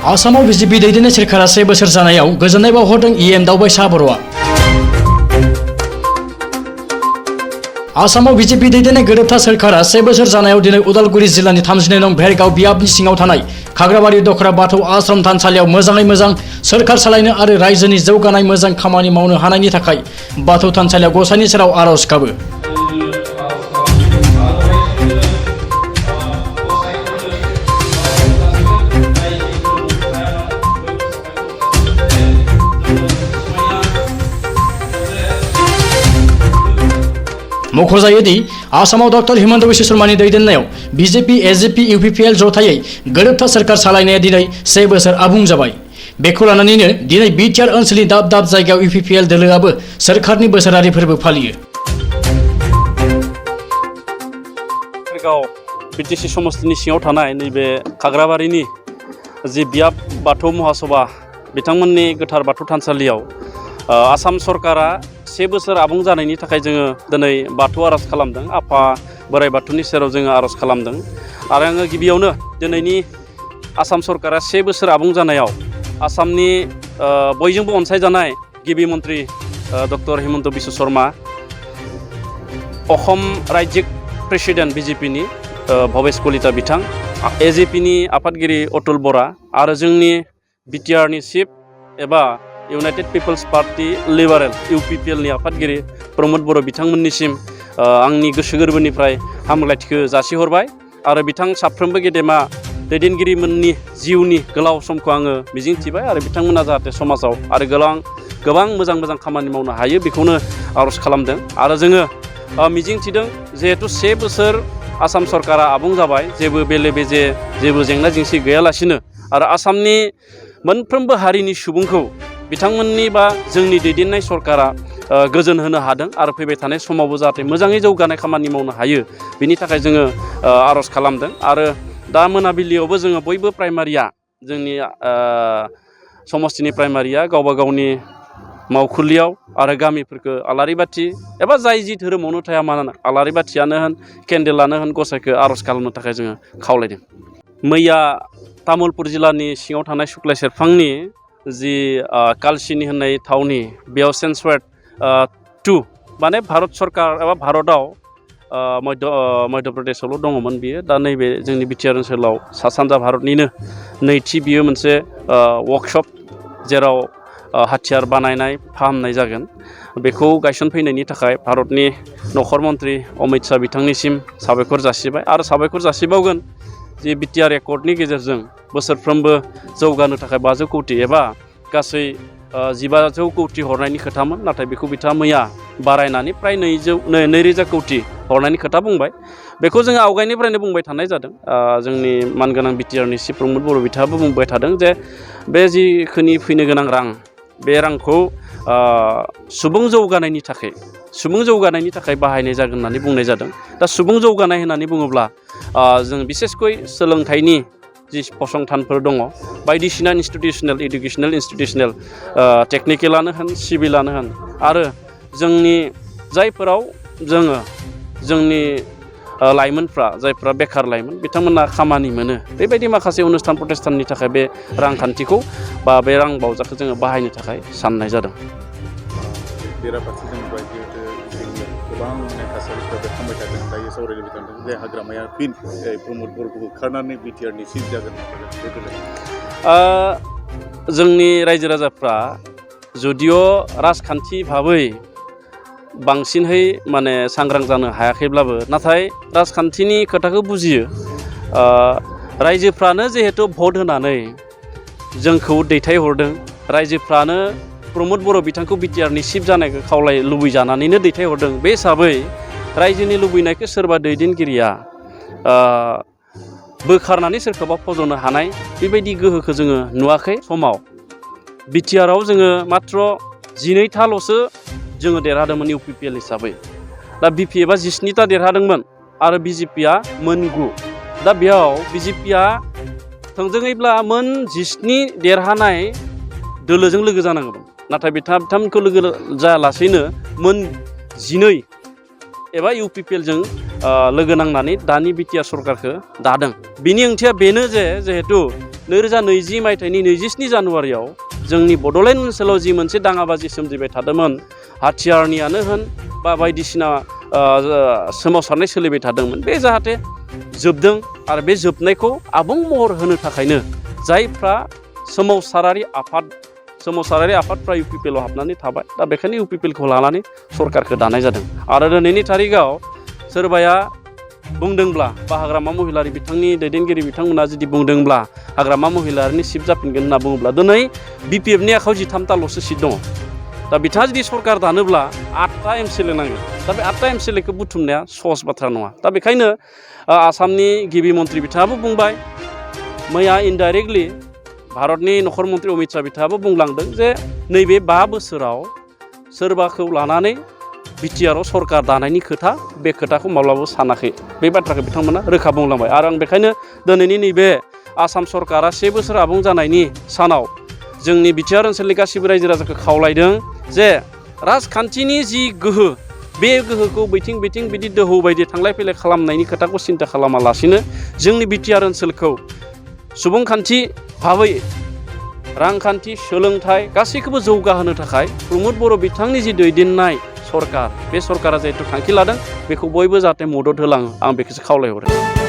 आसामाव बीजेपी दैदेननाय सोरखारा 1 बोसोर जानायाव गोजोननाय बावहरदों EM दावबायसा बर'आ। आसामाव बीजेपी दैदेननाय गोरोबथा सोरखारा 1 बोसोर जानायाव दिनै उदालगुरि जिल्लानि 32 नं भेरगाव बियाबनि सिङाव थानाय खाग्राबारि दखरा बाथौ आश्रम थानसालियाव मोजाङै मोजां सोरखार सालायनो आरो रायजोनि जौगानाय मोजां खामानि मावनो हानायनि थाखाय बाथौ थानसालियाव गसाइनि सेराव आरज गाबो। मख'जायोदि आसामाव डक्टर हिमन्त बिश्व शर्मानि दैदेननायाव बीजेपी एजेपी UPPL जथायै गोरोबथा सोरखार सालायनाया दिनै 1 बोसोर आबुं जाबाय। बेखौ लानानैनो दिनै बिटिआर ओनसोलनि दाब दाब जायगायाव UPPL दोलोआबो सोरखारनि बोसोरारि फोरबो फालियो। बिटिसि समस्तिनि सिङाव थानाय नैबे खाग्राबारिनि जि बियाब बाथौ महासभा बिथांमोननि गोथार बाथौ थानसालियाव आसाम सरकारा 1 बोसोर आबुं जानायनि थाखाय जोङो दिनै बाथौ आरज खालामदों। आफा बोराइ बाथौनि सेराव जोङो आरज खालामदों आरो आङो गिबियावनो दिनैनि आसाम सरकारा 1 बोसोर आबुं जानायाव आसामनि बयजोंबो अनसायजानाय गिबि मन्त्रि डक्टर हिमन्त बिश्व शर्मा, अखम रायजिक प्रेसिडेन्ट BJPनि भबेश कलिता बिथां, AJPनि आफादगिरि अतुल बरा आरो जोंनि बिटिआरनि चिफ एबा united people's party liberal UPPL नि आफादगिरि प्रमद बर' बिथांमोननिसिम आंनि गोसो गोरबोनिफ्राय हामलायथिखौ जासिहरबाय आरो बिथां साफ्रोमबो गेदेमा दैदेनगिरिमोननि जिउनि गोलाव समखौ आङो मिजिंथिबाय आरो बिथांमोना जाहाथे समाजाव आरो गोबां मोजां मोजां खामानि मावनो हायो बेखौनो आरज खालामदों आरो जोङो मिजिंथिदों जिहेतु 1 बोसोर आसाम सरकारा आबुं जाबाय, जेबो बेले बेजे जेबो जेंना जेंसि गैयालासिनो आरो आसामनि मोनफ्रोमबो हारिनि सुबुंखौ बिथांमोननि बा जोंनि दैदेननाय सरकारा गोजोन होनो हादों आरो फैबाय थानाय समावबो जाहाथे मोजाङै जौगानाय खामानि मावनो हायो बिनि थाखाय जोङो आरज खालामदों। आरो दा मोनाबिलियावबो जोङो बयबो प्राइमारिया जोंनि समस्तिनि प्राइमारिया गावबा गावनि मावखुलियाव आरो गामिफोरखौ आलारि बाथि एबा जाय जि धोरोमावनो थाया मानो आलारि बाथियानो होन केन्डेलानो होन गसाइखौ आरज खालामनो थाखाय जोङो खावलायदों। मैया तामुलपुर जिल्लानि सिङाव थानाय सुक्लाय सेरफांनि जि कालसिनि होननाय थावनि बेयाव सेन्सुवेट 2 माने भारत सरकार एबा भारतआव मध्य प्रदेशआवल' दङमोन बियो, दा नैबे जोंनि बिटिआर ओनसोलाव सा सानजा भारतनिनो नैथि बियो मोनसे वर्कशप जेराव हाथियार बानायनाय फाहामनाय जागोन। बेखौ गायसनफैनायनि थाखाय भारतनि नखर मन्त्रि अमित शाह बिथांनिसिम साबायखर जासिबाय आरो साबायखर जासिबावगोन जे बिटिआर एकर्डनि गेजेरजों बोसोरफ्रोमबो जौगानो थाखाय 500 कौटि एबा गासै 1500 कौटि हरनायनि खोथामोन, नाथाय बेखौ बिथाङा मैया बारायनानै प्राय 2000 कौटि हरनायनि खोथा बुंबाय। बेखौ जोङो आवगायनिफ्रायनो बुंबाय थानाय जादों। जोंनि मानगोनां बिटिआरनि चिफ प्रमद बर' बिथाङाबो बुंबाय थादों जे बे जिखिनि फैनो गोनां रां बे रांखौ सुबुं जौगानायनि थाखाय बाहायनाय जागोन होननानै बुंनाय जादों। दा सुबुं जौगानाय होननानै बुङोब्ला जों बिसेसकै सोलोंथाइनि जि फसंथानफोर दङ बायदिसिना इडुकेसनेल इन्स्टिटिउसनेल टेकनिकेलानो होन सिभिलानो होन आरो जोंनि जायफोराव जोंनि लाइमोनफ्रा जायफ्रा बेखार लाइमोन बिथांमोना खामानि मोनो बेबायदि माखासे अनुस्थान प्रतिष्ठाननि थाखाय बे रांखान्थिखौ बा बे रां बावजाखौ जोङो बाहायनो थाखाय साननाय जादों। बेराफारसेजों गोबां थासारिफोरा बेरखांबाय थादों, दायो सावरायलायबाय थादों जे हाग्रामाया फिन प्रमद बर'खौ होखारनानै बिटिआरनि चिफ जागोन। जोंनि रायजो राजाफ्रा जुदिअ राजखान्थि भाबै बांसिनहै माने सांग्रां जानो हायाखैब्लाबो नाथाय राजखान्थिनि खोथाखौ बुजियो। रायजोफ्रानो जिहेतु भट होनानै जोंखौ दैथायहरदों, रायजोफ्रानो प्रमद बर' बिथांखौ बिटिआरनि चिफ जानायखौ लुबैजानानैनो दैथायहरदों। बे हिसाबै रायजोनि लुबैनायखौ सोरबा दैदेनगिरिया बोखारनानै सोरखौबा फज'नो हानाय बेबायदि गोहोखौ जोङो नुवाखै। समाव बिटिआराव जोङो मात्र 12थाल'सो जोङो देरहादोंमोन UPPL हिसाबै। दा BPFआ 17ता देरहादोंमोन आरो BJPआ मोन 9। दा बेयाव BJPआ थोंजोङैब्ला मोन 17 देरहानाय दोलोजों लोगो जानांगौमोन, नाथाय बिथांमोनखौ लोगो जायालासेनो मोन 12 एबा UPPLजों लोगो नांनानै दानि बिटिआर सरकारखौ दादों। बिनि ओंथिया बेनो जे जिहेतु 2020 मायथाइनि 27 जानुवारियाव जोंनि बड'लेण्ड ओनसोलाव जि मोनसे दाङाबाजि सोमजिबाय थादोंमोन हाथियारनियानो होन बा बायदिसिना सोमावसारनाय सोलिबाय थादोंमोन बे जाहाथे जोबदों आरो बे जोबनायखौ आबुं महर होनो थाखायनो जायफ्रा सोमावसारारि आफादफ्रा इउपिपिएलआव हाबनानै थाबाय दा बेखायनो इउपिपिएलखौ लानानै सरकारखौ दानाय जादों आरो दिनैनि थारिखआव सोरबाया बुंदोंब्ला बा हाग्रामा महिलारि बिथांनि दैदेनगिरि बिथांमोना जुदि बुंदोंब्ला हाग्रामा महिलारिनि सिट जाफिनगोन होनना बुङोब्ला दिनै बिपिएफनि आखायाव 13थाल'सो सिट दङ दा बिथाङा जुदि सरकार दानोब्ला 8टा एमसिएलए नांगोन दा बे 8टा एमसिएलएखौ बुथुमनाया सहज बाथ्रा नङा दा बेखायनो आसामनि गिबि मन्त्रि बिथाङाबो बुंबाय मैया इनडाइरेक्टलि भारतनि नखर मन्त्रि अमित शाह बिथाङाबो बुंलांदों जे नैबे 5 बोसोराव सोरबाखौ लानानै बिटिआरआव सरकार दानायनि खोथा बे खोथाखौ माब्लाबाबो सानाखै बे बाथ्राखौ बिथांमोना रोखा बुंलांबाय आरो आं बेखायनो दिनैनि नैबे आसाम सरकारा 1 बोसोर आबुं जानायनि सानाव जोंनि बिटिआर ओनसोलनि गासिबो रायजो राजाखौ खावलायदों जे राजखान्थिनि जि गोहो बे गोहोखौ बैथिं बिदि दोहौ बायदि थांलाय फैलाय खालामनायनि खोथाखौ सिन्था खालामालासिनो जोंनि बिटिआर ओनसोलखौ सुबुंखान्थि भाबै रांखान्थि सोलोंथाइ गासैखौबो जौगाहोनो थाखाय प्रमद बर' बिथांनि जि दैदेननाय सरकार बे सरकारा जिहेतु थांखि लादों बेखौ बयबो जाहाथे मदद होलाङो आं बेखौसो खावलायहरो